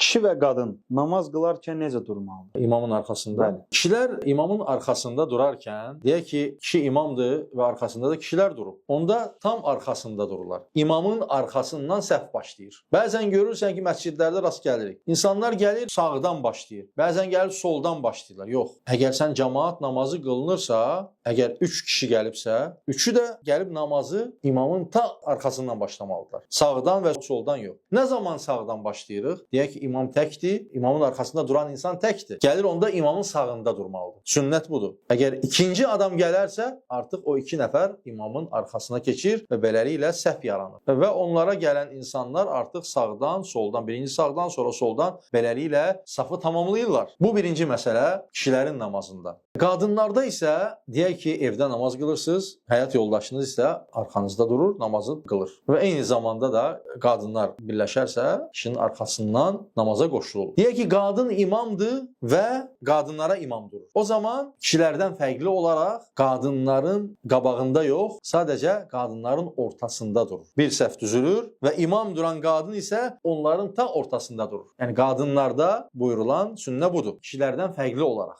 Kişi və qadın namaz qılarkən necə durmalıdır? İmamın arxasında. Bəli. Kişilər imamın arxasında durarkən, deyək ki, kişi imamdır və arxasında da kişilər durub. Onda tam arxasında dururlar. İmamın arxasından səhv başlayır. Bəzən görürsən ki, məscidlərdə rast gəlirik. İnsanlar gəlir sağdan başlayır. Bəzən gəlir soldan başlayırlar. Yox. Əgər sən cəmaat namazı qılınırsa, əgər 3 kişi gəlibsə, üçü də gəlib namazı imamın ta arxasından başlamalıdırlar. Sağdan və soldan yox. Nə zaman sağdan başlayırıq? Deyək ki, imam təkdir, imamın arxasında duran insan təkdir. Gəlir onda imamın sağında durmalıdır. Sünnət budur. Əgər ikinci adam gələrsə, artıq o iki nəfər imamın arxasına keçir və beləliklə səhv yaranır. Və onlara gələn insanlar artıq sağdan, soldan, birinci sağdan, sonra soldan beləliklə safı tamamlayırlar. Bu birinci məsələ kişilərin namazında. Qadınlarda isə deyək ki, evdə namaz qılırsınız, həyat yoldaşınız isə arxanızda durur, namazı qılır. Və eyni zamanda da qadınlar birləşərsə, kişinin arxasından namaza qoşulur. Deyək ki, qadın imamdır və qadınlara imam durur. O zaman kişilərdən fərqli olaraq qadınların qabağında yox, sadəcə qadınların ortasında durur. Bir səf düzülür və imam duran qadın isə onların ta ortasında durur. Yəni qadınlarda buyurulan sünnə budur. Kişilərdən fərqli olaraq.